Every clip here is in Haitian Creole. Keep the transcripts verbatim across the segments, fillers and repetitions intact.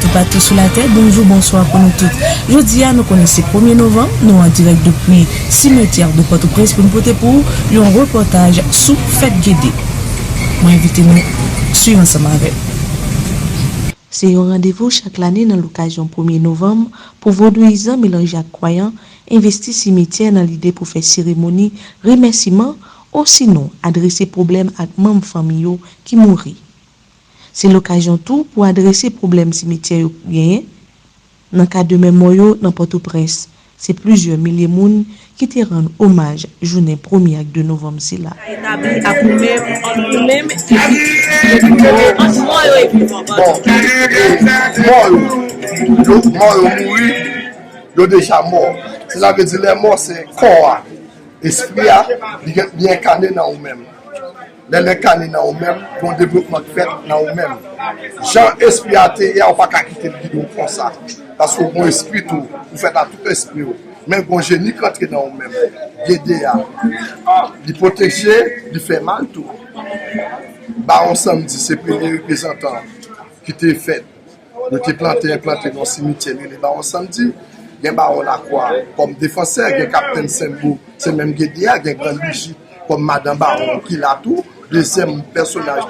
Toupatou sou latè, bonjou, bonswa pou nou tout. Jodi a, nou konnen se premye novanm, nou an dirèk depi simetyè de Pòtoprens pou n pote pou ou yon repòtaj sou fèt Gede. Mwen envite nou swiv ansanm avè m. Se yon randevou chak lane nan lokazyon premye novanm pou vodouyizan melanje ak kwayan envesti simityè nan lide pou fè seremoni remèsiman osinon adrese pwoblèm ak manm fanmi yo ki mouri. Se lokazyon tou pou adrese pwoblèm simityè yo genyen. Nan ka de menm mò yo nan Pòtoprens, se plizyè milye moun ki te rann omaj jounen premye ak de novanm sila. Etabli ak ou menm, ant ou menm epi, epi mò, ant mò yo epi vivan, padon. Bon, mò yo, yo, mò yo mouri, yo deja mò. Se sa vle di lè mò se kò a. Espri a, li gen, li enkane nan ou menm. Lè l enkane nan ou menm, gon devlopman k fèt nan ou menm. Jan espri a te ye a, ou pa ka kite l gide w konsa. Paske w gon espri tou, ou fèt a tout espri w. Men gon jeni k rantre nan ou menm. Gede a, li pwoteje, li fè mal tou. Bawon Sanmdi se premye reprezantan ki te fèt. Yo te plante, enplante nan simityè li rele Bawon Sanmdi. Gen Bawon Lakwa kòm defansè, gen Kaptenn Senbo, se menm Gede a, gen Grann Biji kòm madan Bawon ki la tou. Dezyèm pèsonaj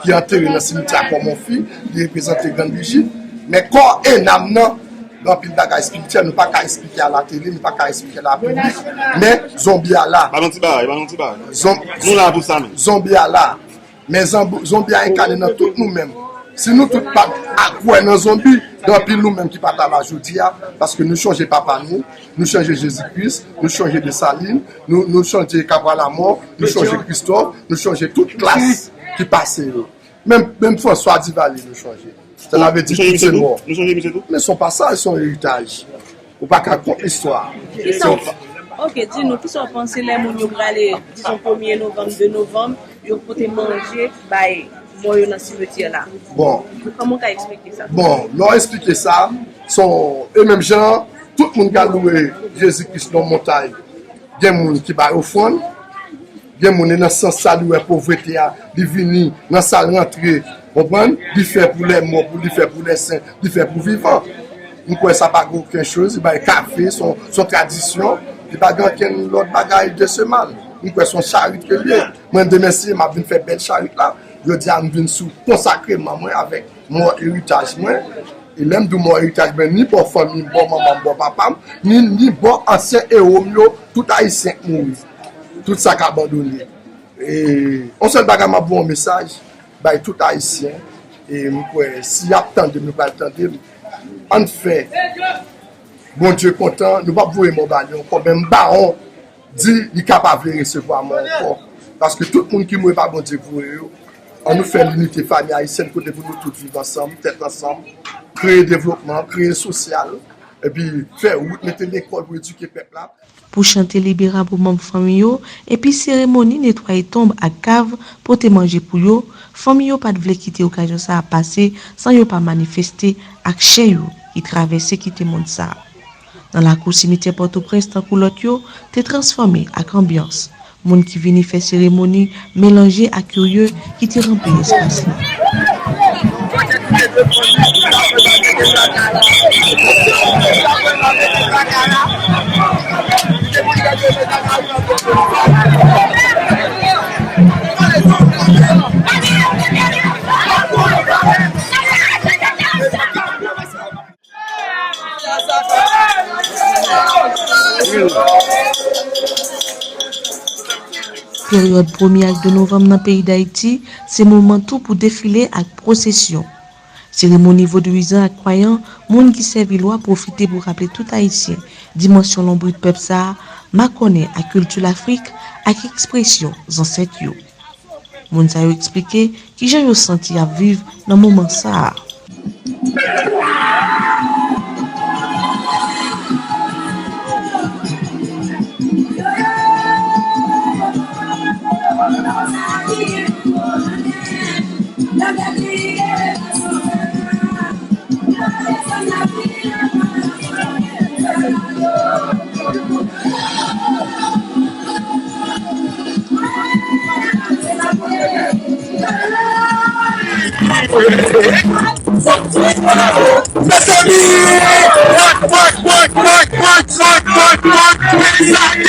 ki antere nan simityè a kòm yon fi, li reprezante Grann Biji. Men kò e nanm nan, gen anpil bagay espirityèl, nou pa ka esplike a latele, nou pa ka esplike a la piblik, men zonbi a la. Pa nan ti bagay, pa nan ti bagay. Zon-, Nou la pou sa menm. Zonbi a la. Men zanbi, zonbi a enkane nan tout nou menm. Si nou tout pa t kwè nan zonbi, gen anpil nou menm ki pa ta la jodi a, paske nou chonje papa nou, nou chonje Jezi Kris, nou chonje Desalin, nou, nou chonje Kapwa Lamò, nou chonje Kristòf, nou chonje tout klas ki pase yo. Menm, menm Franswa Divalye nou chonje. Sa vle di Nou chonje tout misye tou? Nou chonje misye tou? Men se yon pasaj, se yon eritaj. Ou pa ka kont istwa. Kisa w, ok, di nou, kisa w panse lè moun yo prale, dizon, premye novanm, de novanm, yo pote manje bay mò yo nan simetyè la? Bon. Kòman w ka eksplike sa? Bon, lè w eksplike sa, se yon, e menm jan, tout moun ka louwe Jezi Kris nan montay. Gen moun ki bay ofrann, gen moun e nan sans sa li wè povrete a, li vini nan sa l rantre, konprann? Li fè pou lè mò, pou li fè pou lè sen, li fè pou vivan. M kwè sa pa gen okenn choz, li bay kafe, se yon, se yon tradisyon, li pa gen okenn lòt bagay de se mal. M kwè se yon charit ke l ye. Mwen demen si m ap vin fè bèl charit la, jodi a m vin sou konsakreman mwen avèk mò eritaj mwen. E lè m di w mò eritaj mwen, ni bò fanmi m, bò manman m, bò papa m, ni, ni bò ansyen ewo m yo, tout ayisyen k mouri. Tout sa k abandone. E yon sèl bagay m ap voye yon mesaj bay tout ayisyen. E m kwè si y ap tande m, yo pral tande m. Ann fè Bondye kontan, nou p ap voye mò ba li ankò, men m ba yon di li ka pa vle resevwa mò ankò. Paske tout moun ki mouri pa Bondye k voye yo. Ann nou fè linite fanmi ayisyèn kote pou nou tout viv ansanm, tèt ansanm, kreye devlopman, kreye sosyal, epi fè wout, mete lekòl pou edike pèp la. Pou chante libera pou manm fanmi yo, epi seremoni netwaye tonb ak kav, pote manje pou yo, fanmi yo pa t vle kite okazyon sa a pase san yo pa manifeste ak chè yo ki travèse kite mond sa a. Nan lakou simityè Pòtoprens, tankou lòt yo, te transfòme ak anbyans. Moun ki vini fè seremoni melanje ak kirye ki te ranpli espas la. Peryòd premye ak de novanm nan peyi Dayiti se moman tou pou defile ak pwosesyon. Seremoni vodouyizan ak kwayan, moun ki sèvi lwa pwofite pou raple tout Ayisyen dimansyon lonbrit pèp sa a, makònen ak kilti Lafrik ak ekspresyon zansèt yo. Moun sa yo eksplike kijan yo santi y ap viv nan moman sa a. Mezanmi! Wak, wak, wak, wak, wak, wak, wak, wak! Mezanmi!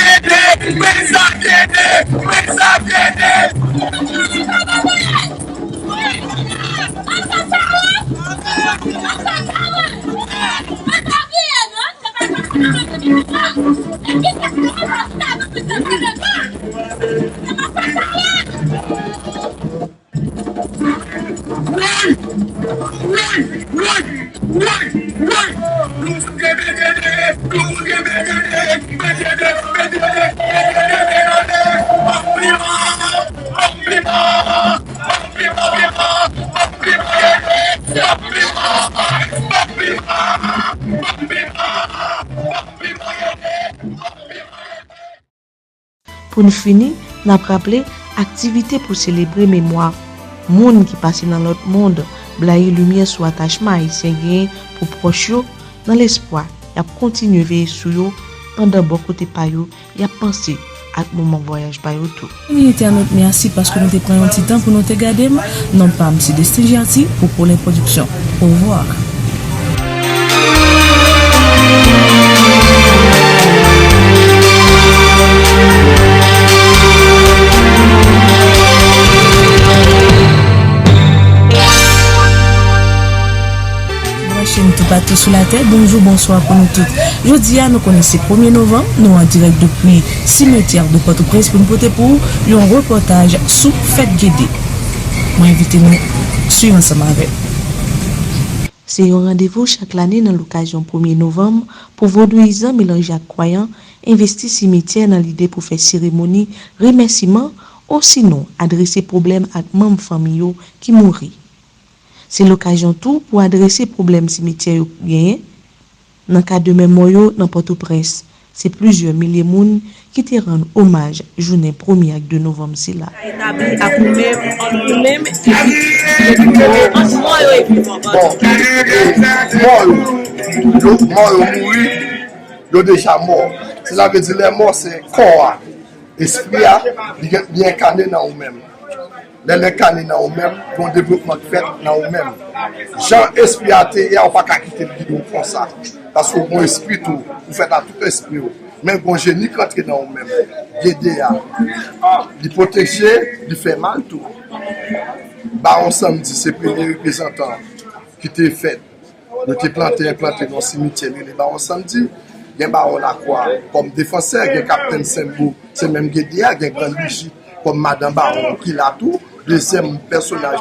Pou n fini, n ap raple aktivite pou selebre memwa moun ki pase nan lòt mond, blayi limyè sou atachman Ayisyen genyen pou pwòch yo, nan lespwa y ap kontinye veye sou yo pandan bò kote pa yo y ap panse ak moman vwayaj pa yo tou. Amis internautes, merci parce que nou te pran yon ti tan pou nou te gade m. Non pa m, se Destin Gerty pou Polin Production. Au revoir. Branche n toupatou sou latè, bonjou, bonswa pou nou tout. Jodi a, nou konnen se premye novanm, nou an dirèk depi simetyè de Pòtoprens pou n pote pou ou yon repòtaj sou fèt Gede. Mwen envite nou swiv ansanm avè m. Se yon randevou chak lane nan lokazyon premye novanm pou vodouyizan melanje ak kwayan envesti simityè nan lide pou fè seremoni remèsiman osinon adrese pwoblèm ak manm fanmi yo ki mouri. Se lokazyon tou pou adrese pwoblèm simityè yo genyen. Nan ka de menm mò yo nan Pòtoprens, se plizyè milye moun ki te rann omaj jounen premye ak de novanm sila. Etabli ak ou menm, ant ou menm epi, epi mò, ant mò yo epi vivan, padon. Bon, mò yo, yo, mò yo mouri, yo deja mò. Se sa vle di lè mò, se kò a. Espri a, li gen, li enkane nan ou menm. Lè l enkane nan ou menm, gon devlopman k fèt nan ou menm. Jan espri a te ye a, ou pa ka kite l gide w konsa. Paske w gon espri tou, ou fèt a tout espri w. Men gon jeni k rantre nan ou menm. Gede a, li pwoteje, li fè mal tou. Bawon Sanmdi se premye reprezantan ki te fèt. Yo te plante, enplante nan simityè rele Bawon Sanmdi. Gen Bawon Lakwa kòm defansè, gen Kaptenn Senbo, se menm Gede a, gen Grann Liji kòm madan Bawon ki la tou. Dezyèm pèsonaj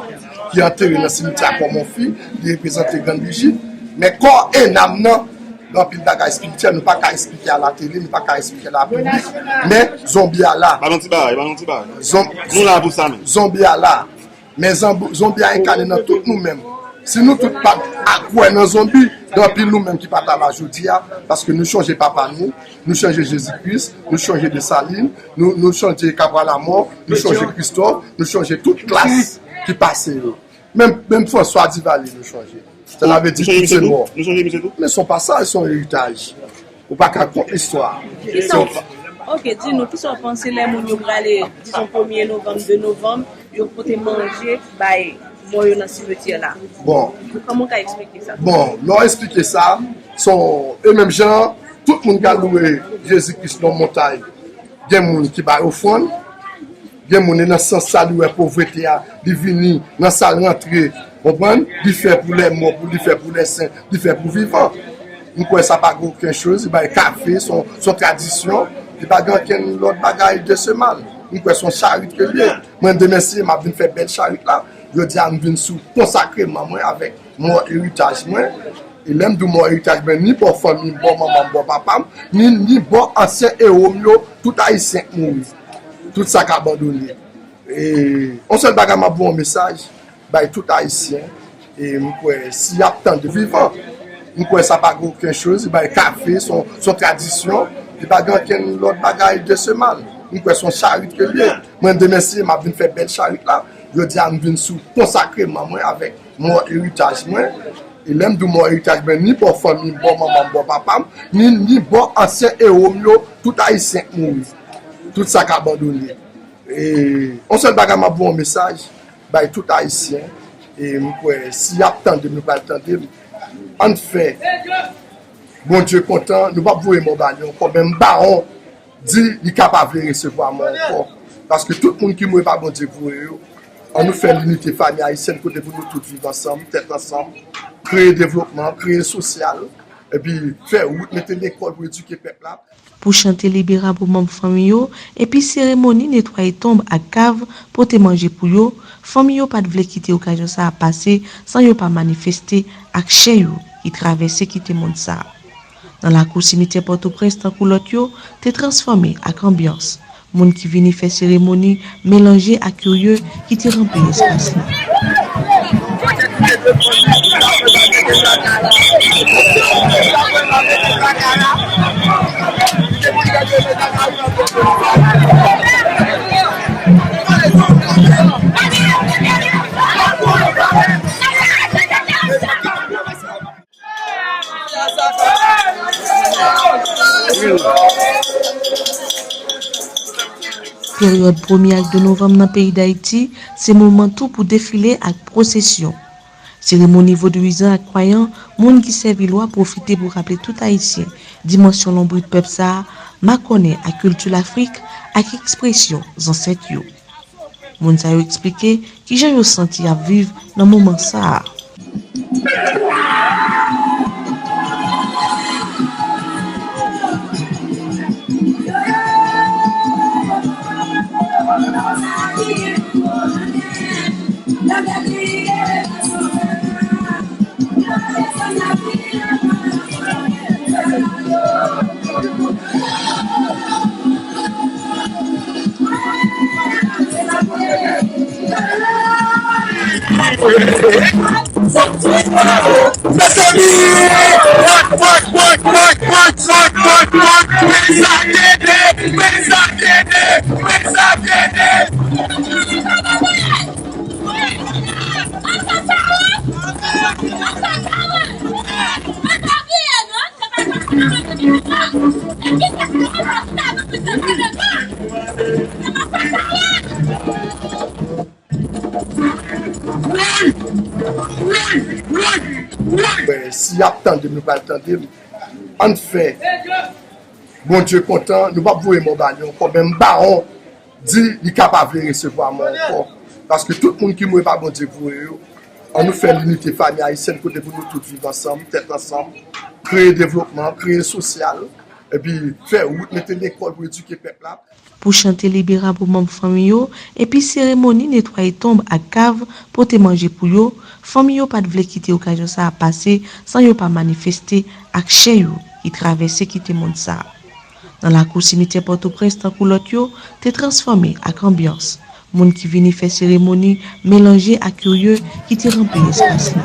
ki antere nan simityè a kòm yon fi, li reprezante Grann Liji. Men kò e nanm nan, gen anpil bagay espirityèl, nou pa ka eksplike a latele, nou pa ka eksplike a la piblik, men zonbi a la. Ba nou ti bagay, ba nou ti bagay. Zon-, nou la pou sa menm. Zonbi a la. Men zanbi, zonbi a enkane nan tout nou menm. Si nou tout pa t kwè nan zonbi, gen anpil nou menm ki pa ta la jodi a, paske nou chonje papa nou, nou chonje Jezi Kris, nou chonje Desalin, nou, nou chonje Kabral Lamò, nou chonje Kristòf, nou chonje tout klas ki pase yo. Menm, menm Franswa Divalye nou chonje. Sa vle di tout se mò. Nou chonje misye tou? Men se yon pasaj, se yon eritaj. Ou pa ka kont istwa. Kisa w, ok, di nou, kisa w panse lè moun yo prale, dizon, premye novanm, de novanm, yo pote manje bay mò yo nan simityè la? Bon. Kòman w ka eksplike sa? Bon, lè w eksplike sa, se yon, e menm jan, tout moun ka lwe Jezi Kris nan montay. Gen moun ki bay ofrann, gen moun e nan sans sa li wè povrete a, li vini nan sa l rantre, konprann? Li fè pou lè mò, pou li fè pou lè sen, li fè pou vivan. M kwè sa pa gen okenn choz, li bay kafe, se yon, se yon tradisyon, li pa gen okenn lòt bagay de se mal. M kwè se yon charit ke l ye. Mwen demen si m ap vin fè bèl charit la, jodi a m vin sou konsakre manman mwen avèk mò eritaj mwen. E lè m di w mò eritaj mwen, ni bò fanmi m, bò manman m, bò papa m, ni, ni bò ansyen ewo m yo, tout ayisyen k mouri. Tout sa k abandone. E, yon sèl bagay m ap voye yon mesaj bay tout ayisyen. E m kwè, si y ap tande vivan, m kwè sa pa gen okenn choz, li bay kafe, se yon, se yon tradisyon, li pa gen okenn lòt bagay de se mal. M kwè se yon charit ke l ye. Mwen demen si m ap vin fè bèl charit la, jodi a m vin sou konsakre manman mwen avèk mò eritaj mwen. E lè m di w mò eritaj mwen, ni bò fanmi m, bò manman m, bò papa m, ni, ni bò ansyen ewo m yo, tout ayisyen k mouri. Tout sa k abandone. E, yon sèl bagay m ap voye yon mesaj bay tout ayisyen. E m kwè, si y ap tande m, yo pral tande m. Ann fè Bondye kontan, nou p ap voye mò ba li ankò, men m Bawon di li ka pa vle resevwa mwen ankò. Paske tout moun ki mouri pa Bondye k voye yo. Ann nou fè linite fanmi ayisyèn kote pou nou tout viv ansanm, tèt ansanm, kreye devlopman, kreye sosyal, epi fè wout, mete lekòl pou edike pèp la. Pou chante libera pou manm fanmi yo, epi seremoni netwaye tonb ak kav, pote manje pou yo, fanmi yo pa t vle kite okazyon sa a pase san yo pa manifeste ak chè yo ki travèse kite mond sa a. Nan lakou simityè Pòtoprens, tankou lòt yo, te transfòme ak anbyans. Moun ki vini fè seremoni melanje ak kirye ki te ranpli espas la. Peryòd premye ak de novanm nan peyi Dayiti, se moman tou pou defile ak pwosesyon. Seremoni vodouyizan ak kwayan, moun ki sèvi lwa pwofite pou raple tout Ayisyen dimansyon lonbrit pèp sa a, makònen ak kilti Lafrik ak ekspresyon zansèt yo. Moun sa yo eksplike kijan yo santi y ap viv nan moman sa a. Mezanmi! Wak, wak, wak! Pwen sa tete! Pwen sa tete! Pwen sa tete! Si y ap tande m, yo pral tande m. Ann fè Bondye kontan, nou p ap voye mò ba li ankò, men m Bawon di li ka pa vle resevwa mò ankò. Paske tout moun ki mouri pa Bondye k voye yo. Ann nou fè linite fanmi ayisyèn kote pou nou tout viv ansanm, tèt ansanm, kreye devlopman, kreye sosyal, epi fè wout, mete lekòl pou edike pèp la. Pou chante libera pou manm fanmi yo, epi seremoni netwaye tonb ak kav, pote manje pou yo, fanmi yo pa t vle kite okazyon sa a pase san yo pa manifeste ak chè yo ki travèse kite mond sa a. Nan lakou simityè Pòtoprens, tankou lòt yo, te transfòme ak anbyans. Moun ki vini fè seremoni melanje ak kirye ki te ranpli espas la.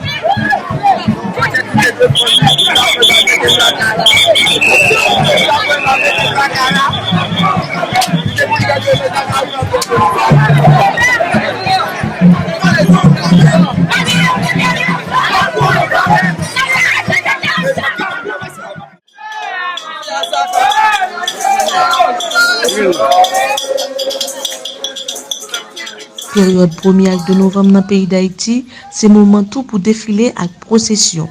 Peryòd premye ak de novanm nan peyi Dayiti, se moman tou pou defile ak pwosesyon.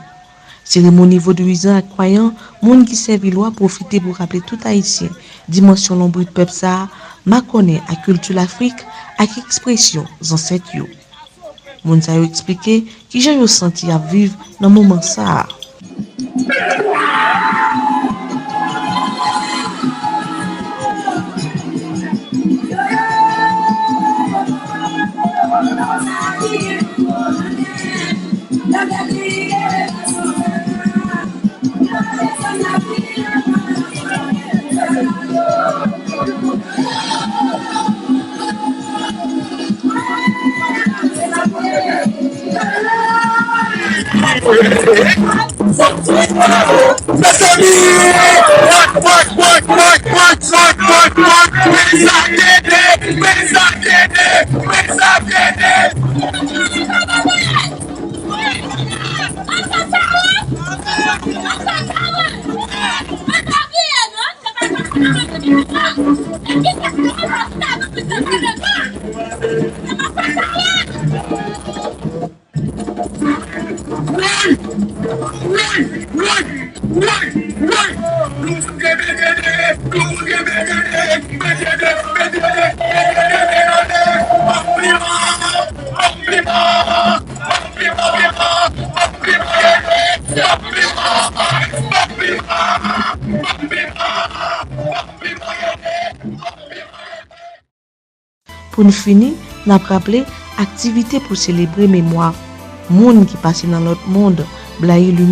Seremoni vodouyizan ak kwayan, moun ki sèvi lwa pwofite pou raple tout Ayisyen dimansyon lonbrit pèp sa a, makònen ak kilti Lafrik ak ekspresyon zansèt yo. Moun sa yo eksplike kijan yo santi y ap viv nan moman sa a. Mezanmi! Wak, wak, wak! Pwen sa tete! Pwen sa tete! Pwen sa tete! Pou n fini, n ap raple aktivite pou selebre memwa moun ki pase nan lòt mond, blayi limyè.